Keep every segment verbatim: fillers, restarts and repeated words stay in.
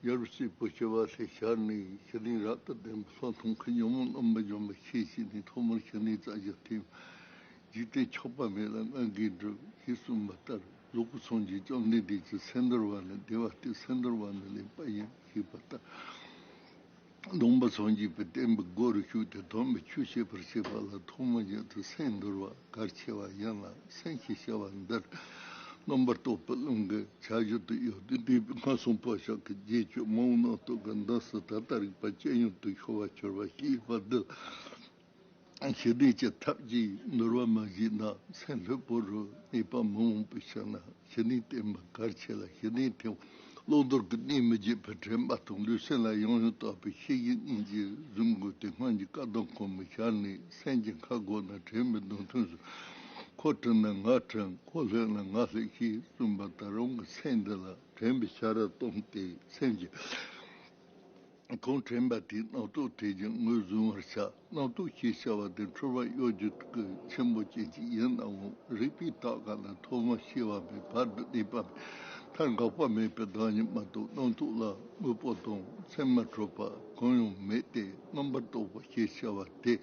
རྒྱལ་བ་སྲས་པོ་ཞི་བ་ལྷས་ཤར་ནས་ཞི་གནས་རབ་ཏུ་ལྡན་པའི་ལྷག་མཐོང་གི་ཉོན་མོངས་རྣམ་པ་འཇོམས་པའི་ཆོས་བྱས་ནས། ཐོག་མར་ཞི་གནས་བརྩམས་ཤིང་ཐིམ། འཇིག་རྟེན་ཆགས་པ་མེད་ལ་མངོན་དགའི་འགྲུབ། ཞེས་གསུངས་པ་ལྟར། གཟུགས་སྐུ་སངས་རྒྱས་བཅོམ་ལྡན་འདས་ཀྱིས་སེམས་འདུལ་བ་ནི་བདེ་བ་སྟེ། སེམས་འདུལ་བ་ནི་ལེགས་པ་ཡིན་ཞེས་པ་ལྟར། སྟོན་པ་སངས་རྒྱས་པའི་བསྟན་པའི་སྒོ་རུ་ཞུགས་ཏེ་དམ་པའི་ཆོས་བཤད་པར་བྱེད་པ་ལ་ཐོག་མ་ཉིད་དུ་སེམས་འདུལ་བ་གལ་ཆེ་བ་ཡིན་ལ། སེམས་ཞེས་བྱ་བ་འདིར་རྣམ་པར་རྟོག་པའི་རླུང་གི་ཆ་བཞག་ཏུ་ཡོད་དེ། འདས་པའི་སྔ་སོང་བག་ཆགས་ཀྱི་རྗེས་སྤྱོད་མ་འོངས་རྣམ་རྟོག་གི་འདམ་སར་ད་ལྟ་རིག་པ་ཇེ་ཉུང་དུ་ཤོར་བར་གྱུར་པ་ཞེས་པ་འདི། ཞི་གནས་ཀྱི་ཐབས་ཀྱིས་འདུལ་བ་མ་བྱས་ན། སེམས་ལྷོད་པོ་རུ་གནས་པ་མི་འོང་པའི་ཕྱིར་ན། ཞི་གནས་བསྟེན་པ་གལ་ཆེ་ལ། ཞི་གནས་ཐེབས་བླང་དོར་གྱི་གནས་མི་བརྗེད་པའི་དྲན་པ་དང་། ལུས་སེམས་ལ་ཡང་ཡང་བརྟག་པའི་ཤེས་བཞིན་སྙིང་རྗེ་བཟུང་དགོས་ཏེ། སྔོན་གྱི་བཀའ་གདམས་ཁོ་མོ་ཤར་ནས། སེམས་ཀྱི་ཁ་སྒོ་ན་དྲན་པའི་མདུང་ཐུང་བཟུང་། ཁོ་དྲན་ན་ང་དྲན། ཁོ་ལྷོད་ན་ང་ལྷོད་ཅེས་གསུངས་པ་ལྟར། རང་གི་སེམས་འདི་ལ་དྲན་པའི་ཆ་ར་བཏང་སྟེ། སེམས་ཀྱི་གང་དྲན་པ་དེའི་རྣམ་རྟོག་དེ་ཀྱང་ངོས་བཟུང་བར་བྱ། རྣམ་རྟོག་ཞེས་བྱ་བ་དེ་འཁྲུལ་པ་གཡོ་སྒྱུ་གི་ཆེན་པོ་ཅན་ཅིག་ཡིན་ནའང་། རིགས་པས་བརྟག་ག་ན་ཐོག་མ་སྐྱེ་བ་མེད། བར་དུ་གནས་པ་མེད། མཐར་འགག་པ་མེད་པའི་བདག་ཉིད་མ་གཏོགས། རྣམ་རྟོག་ལ་དངོས་པོ་དང་མཚན་མ་གྲུབ་པ་གང་ཡང་མེད་དེ། རྣམ་པར་རྟོག་པ་ཞེས་བྱ་བ་དེ་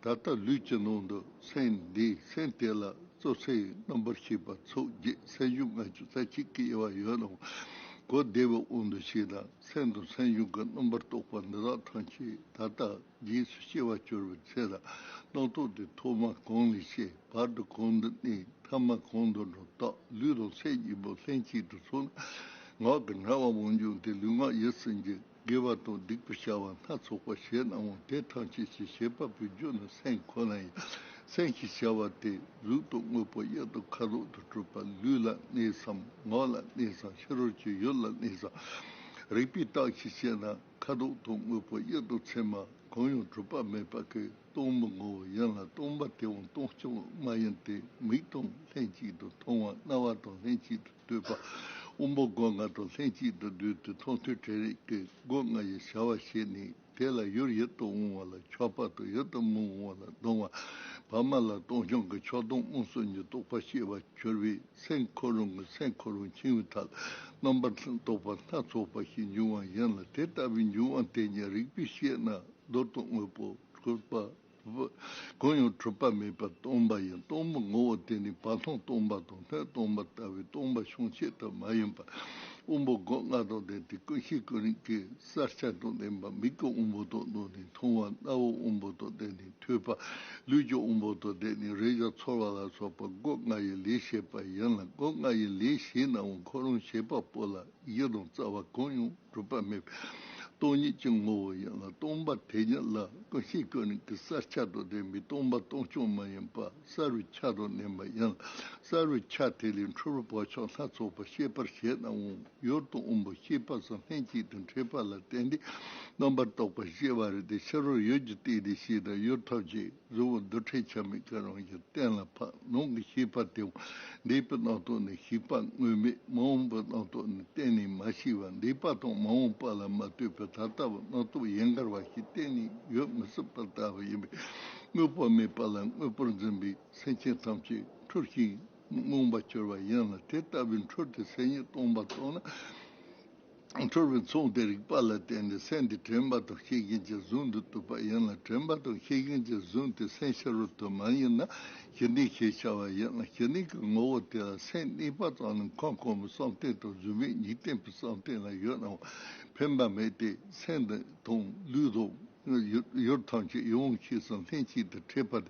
ད་ལྟ་ལུས་ཀྱི་ནང་དུ་སེམས་འདི། སེམས་དེ་ལ་རྩོལ་སེམས་རྣམ་པར་ཤེས་པ་ཚོགས་བརྒྱད་སེམས་བྱུང་ལྔ་བཅུ་རྩ་གཅིག་གི་དབྱེ་བ་ཡོད་ནའང་། གོ་བདེ་བའི་དབང་དུ་བྱས་ན། སེམས་དང་སེམས་བྱུང་གི་རྣམ་པར་རྟོག་པ་འདི་དག་ཐམས་ཅད་ད་ལྟ་རྗེས་སུ་སྐྱེ་བར་གྱུར་པའི་ཚེ་ལ། རྣམ་རྟོག་དེ་ཐོག་མ་གང་ལས་སྐྱེས། བར་དུ་གང་དུ་གནས། ཐ་མ་གང་དུ་འགྲོ། རྟག་ལུས་དང་སེམས་གཉིས་པོ་ལྷན་ཅིག་ཏུ་ཚོགས་ན། ངག་གི་འདྲ་བ་མང་འབྱུང་སྟེ། ལུས་ངག་ཡིད་གསུམ་གྱི་དགེ་བ་དང་སྡིག་པའི་བྱ་བ་སྣ་ཚོགས་པ་བྱས་ནའང་། དེ་ཐམས་ཅད་ཀྱི་བྱེད་པ་པོའི་རྒྱུ་ནི་སེམས་ཁོ་ན་ཡིན། སེམས་ཞེས་བྱ་བ་དེ་གཟུགས་དང་དངོས་པོ་དབྱིབས་དང་ཁ་དོག་ཏུ་གྲུབ་པ། ལུས་ལ་གནས་སམ། ངག་ལ་གནས་སམ། ཕྱི་རོལ་གྱི་ཡུལ་ལ་གནས་སམ། རིགས་པས་བརྟག་ཞིབ་བྱས་ན། ཁ་དོག་དང་དངོས་པོ་དབྱིབས་དང་མཚན་མ་གང་ཡང་གྲུབ་པ་མེད་པ་གི་སྟོང་པའི་ངོ་བོ་ཡིན་ལ། སྟོང་པ་དེའང་སྟོང་སྐྱོང་མ་ཡིན་ཏེ། མིག་དང་ལྷན་ཅིག་ཏུ་མཐོང་བ། རྣ་བ་དང་ལྷན་ཅིག་ཏུ་ཐོས་པ། དབང་པོ་སྒོ་ལྔ་དང་ལྷན་ཅིག་ཏུ་འདུས་ཏེ། མཐོང་ཐོས་དྲན་རེག་གི་སྒོ་ལྔ་ཡི་བྱ་བ་བྱས་ནས། དེ་ལ་ཡུལ་ཡིད་དུ་འོང་བ་ལ་ཆགས་པ་དང་། ཡིད་དུ་མི་འོང་བ་ལ་སྡང་བ། ཕ་མ་ལ་སྟོང་སྐྱོང་གི་ཆགས་སྡང་རྨོངས་གསུམ་གྱི་རྟོག་པ་སྐྱེ་བར་གྱུར་པས། སེམས་ཁོ་རང་གི་སེམས་ཁོ་རང་འཆིང་བའི་ཐབས་རྣམ་པར་རྟོག་པ་སྣ་ཚོགས་པ་ཞིག་འབྱུང་བ་ཡིན་ལ། དེ་ལྟ་བུའི་འབྱུང་བ་དེ་ཉིད་རིགས་པས་དཔྱད་ན། རྡུལ་དང་དངོས་པོ་གྲུབ་པ། གང་ཡང་གྲུབ་པ་མེད་པ་སྟོང་པ་ཡིན། སྟོང་པའི་ངོ་བོ་དེ་ནི་བར་སྣང་སྟོང་པ་དང་སྣོད་སྟོང་པ་ལྟ་བུའི་སྟོང་པ་ཕྱུང་ཆད་དུ་མ་ཡིན་པ། དབང་པོ་སྒོ་ལྔ་དང་ལྡན་ཏེ། ཀུན་ཤེས་ཀུན་རིག་གི་གསལ་ཆ་དང་ལྡན་པ། མིག་གི་དབང་པོ་དང་ལྡན་ནས་མཐོང་བ། རྣ་བའི་དབང་པོ་དང་ལྡན་ནས་ཐོས་པ། ལུས་ཀྱི་དབང་པོ་དང་ལྡན་ནས་རེག་བྱ་ཚོར་བ་ལ་སོགས་པ་སྒོ་ལྔ་ཡི་ལས་བྱེད་པ་ཡིན་ལ། སྒོ་ལྔ་ཡི་ལས་བྱེད་ནའང་ཁོ་རང་བྱེད་པ་པོ་ལ་གཞི་དང་རྩ་བ་གང་ཡང་གྲུབ་པ་མེད་པའི་སྟོང་ཉིད་ཀྱི་ངོ་བོ་ཡིན་ལ། སྟོང་པ་དེ་ཉིད་ལ་ཀུན་ཤེས་ཀུན་རིག་གི་གསལ་ཆ་དང་ལྡན་པའི་སྟོང་པ་སྟོང་སྐྱོང་མ་ཡིན་པ་གསལ་བའི་ཆ་དང་ལྡན་པ་ཡིན་ལ། གསལ་བའི་ཆ་དེ་ལས་འཁྲུལ་པའི་བག་ཆགས་སྣ་ཚོགས་པ་སྐྱེད་པར་བྱེད་ནའང་། ཡུལ་དང་དབང་པོ་སྐྱེས་པ་སོགས་ལྷན་ཅིག་ཏུ་འཕྲད་པ་ལ་བརྟེན་ཏེ་རྣམ་པར་རྟོག་པ་སྐྱེ་བ་རེད་དེ། ཕྱི་རོལ་ཡུལ་གྱི་སྟེང་དུ་སྐྱེས་དང་ཡུལ་ཐམས་ཅད་གཟུགས་པོ་རྡུལ་ཕྲན་ཆ་མེད་ཀྱི་རང་བཞིན་གཏན་ལ་ཕབ། ནང་གི་ཤེས་པ་དེའང་འདས་པའི་རྣམ་རྟོག་ནི་ཤེས་པ་དངོས་མེད། མ་འོངས་པའི་རྣམ་རྟོག་ནི་གཏན་ནས་མ་ཤེས་པ། འདས་པ་དང་མ་འོངས་པ་ལ་མ་ལྟོས་པའི་ད་ལྟ་བུ་རྣམ་རྟོག་ཡན་གར་བ་ཞིག་གཏན་ནས་ཡོད་མི་སྲིད་པ་ལྟ་བུ་ཡིན་པས། དངོས་པོ་མེད་པ་ལ་དངོས་པོར་འཛིན་པའི་སེམས་ཅན་ཐམས་ཅད་འཁྲུལ་ཞིང་རྨོངས་པར་གྱུར་པ་ཡིན་ལ། དེ་ལྟ་བུའི་འཁྲུལ་དེ་སེམས་ཉིད་སྟོང་པར་རྟོགས་ན། འཁྲུལ་པའི་མཚུངས་དེ་རིག་པ་ལ་བརྟེན་ནས་སེམས་དེ་དྲན་པ་དང་ཤེས་བཞིན་གྱིས་གཟུང་དུ་བཏུབ་པ་ཡིན་ལ། དྲན་པ་དང་ཤེས་བཞིན་གྱིས་གཟུང་དེ་སེམས་ཕྱི་རོལ་དུ་མ་ཡིན་ན་ཞི་གནས་ཞེས་བྱ་བ་ཡིན་ལ། ཞི་གནས་ཀྱི་ངོ་བོ་དེ་ལ་སེམས་གནས་པ་ཙམ་ནི་ཁམས་གོང་མའི་བསམ་གཏན་དང་གཟུགས་མེད་འཇིག་རྟེན་པའི་བསམ་གཏན་ལ་ཡོད་ནའང་ཕན་པ་མེད་དེ། སེམས་དང་ལུས་དང་ཡུལ་ཐམས་ཅད་ཡིད་དབང་ཤེས་གསུམ་ལྷན་ཅིག་ཏུ་འཕྲད་པ་དེ་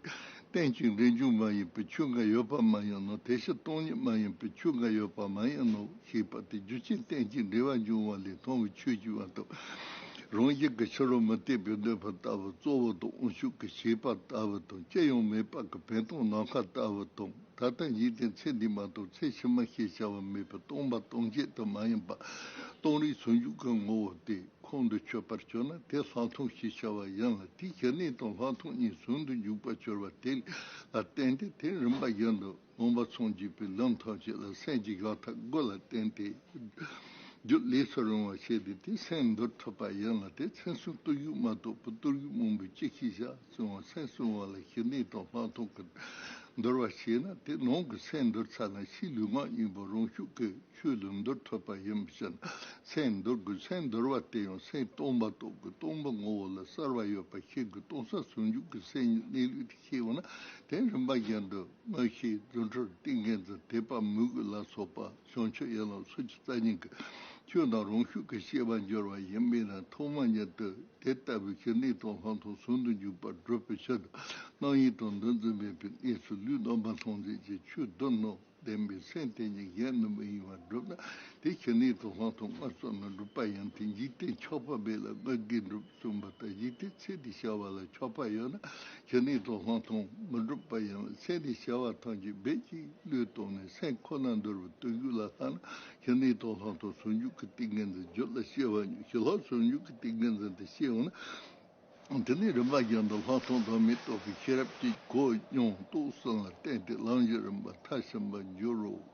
རྟེན་ཅིང་འབྲེལ་འབྱུང་མ་ཡིན་པའི་ཆོས་འགའ་ཡོད་པ་མ་ཡིན་ནོ། དེ་ཕྱིར་སྟོང་ཉིད་མ་ཡིན་པའི་ཆོས་འགའ་ཡོད་པ་མ་ཡིན་ནོ་ཞེས་པ་སྟེ། རྒྱུ་ཅན་རྟེན་ཅིང་འབྲེལ་བར་འབྱུང་བ་ལས་མཐོང་བའི་ཆོས་ཅིག་མ་གཏོགས། རང་བཞིན་གྱི་ཕྱི་རོལ་མུ་སྟེགས་པའི་འདོད་པ་ལྟ་བུ། གཙོ་བོ་དང་དབང་ཕྱུག་གི་བྱེད་པ་ལྟ་བུ་དང་། ཅི་ཡང་མེད་པ་གི་འབེན་སྟངས་ནམ་མཁའ་ལྟ་བུ་དང་། ད་ལྟ་འཇིག་རྟེན་ཚེ་འདི་མ་གཏོགས་ཚེ་ཕྱི་མ་ཞེས་བྱ་བ་མེད་པའི་སྟོང་པ་སྟོང་ཆད་དུ་མ་ཡིན་པ། སྟོང་རིག་ཟུང་འཇུག་གི་ངོ་བོ་སྟེ། ཁོང་དུ་ཆུད་པར་གྱུར་ན་དེ་ལྷག་མཐོང་ཞེས་བྱ་བ་ཡིན་ལ། དེའི་ཞི་གནས་དང་ལྷག་མཐོང་གཉིས་ཟུང་དུ་འཇུག་པར་གྱུར་པ་དེ་ལ་བརྟེན་ཏེ། དེ་རིམ་པ་བཞིན་དུ་སྟོན་པ་སངས་རྒྱས་པའི་ལམ་ཐམས་ཅད་ལ་སེམས་ཀྱི་བཞག་ཐབས་དགུ་ལ་བརྟེན་ཏེ་རྒྱུད་ལས་སུ་རུང་བ་བྱས་ཏེ། དེ་སེམས་འདུལ་ཐུབ་པ་ཡིན་ལ། དེ་མཚན་གསུམ་བརྟུལ་ཞུགས་མ་གཏོགས་པའི་བརྟུལ་ཞུགས་མང་པོས་ཅི་ཞིག་བྱ་གསུང་བ། སེམས་བསྲུང་བ་ལ་ཞི་གནས་དང་ལྷག་མཐོང་གི་ འདོར་བ་བྱས་ན། དེ་ནང་གི་སེམས་འདོར་ཚར་ན་ཕྱིའི་ལུས་ངག་གཉིས་པོ་རང་ཤུགས་ཀྱིས་ཆོས་ལ་འདོར་ཐུབ་པ་ཡིན་པའི་ཕྱིར་ན། སེམས་འདོར་དགོས། སེམས་འདོར་བ་དེ་ཡང་སེམས་སྟོང་པ་རྟོགས་དགོས། སྟོང་པ་ངོ་བོ་ལ་གསལ་བ་ཡོད་པ་ཤེས་དགོས། སྟོང་གསལ་ཟུང་འཇུག་གི་སེམས་ཉིད་གནས་ལུགས་དེ་ཤེས་འོང་ན། དེ་རིམ་པ་བཞིན་དུ་མངོན་ཤེས་རྫུ་འཕྲུལ་ཏིང་ངེ་འཛིན་དད་པ་མོས་གུས་ལ་སོགས་པ་བྱང་ཆུབ་ཡན་ལག་སོ་བཅུ་རྩ་གཉིས་ཀྱི་ཆོས་རྣམས་རང་ཤུགས་ཀྱིས་ཤེས་པར་འགྱུར་བ་ཡིན་པས་ན། ཐོག་མ་ཉིད་དུ་དེ་ལྟ་བུའི་ཞི་གནས་དང་ལྷག་མཐོང་ཟུང་དུ་འཇུག་པར་སྒྲུབ་པའི་ཕྱིར་དུ། རྣམ་གཡེང་དང་འདུ་འཛི་མེད་པའི་གནས་སུ་ལུས་རྣམ་པར་སྣང་མཛད་ཀྱི་ཆོས་བདུན་རྣམས་ལྡན་པའི་སེམས་དེ་ཉིད་གཞན་ནི་མི་གཡེང་བར་སྒྲུབ་ན། དེ་ཞི་གནས་དང་ལྷག་མཐོང་སྔར་བསམ་ན་འགྲུབ་པ་ཡིན་ཏེ། འཇིག་རྟེན་ཆགས་པ་མེད་ལ་སྔར་གྱིས་འགྲུབ་གསུངས་པ་ལྟར། འཇིག་རྟེན་ཚེ་འདིའི་བྱ་བ་ལ་ཆགས་པ་ཡོད་ན། ཞི་གནས་དང་ལྷག་མཐོང་མི་འགྲུབ་པ་ཡིན་ལ། ཚེ་འདིའི་བྱ་བ་ཐམས་ཅད་རྦད་ཀྱིས་བློས་བཏང་ནས་སེམས་ཁོ་ན་འདོར་བའི་བརྟུལ་ཞུགས་ལ་ལྷག་ན། ཞི་གནས་དང་ལྷག་མཐོང་ཟུང་འཇུག་གི་ཏིང་ངེ་འཛིན་རྒྱུད་ལ་སྐྱེ་བ་ཉིད། ཞི་ལྷག་ཟུང་འཇུག་གི་ཏིང་ངེ་འཛིན་དེ་སྐྱེ་འོང་ན། དེ་ནས་རིམ་པ་བཞིན་དུ་ལྷག་མཐོང་བདག་མེད་རྟོགས་པའི་ཤེས་རབ་ཀྱིས་གོ་སྙིང་རྟོགས་གསུམ་ལ་བརྟེན་ཏེ་ལམ་གྱི་རིམ་པ་མཐར་ཕྱིན་པར་འགྱུར་རོ།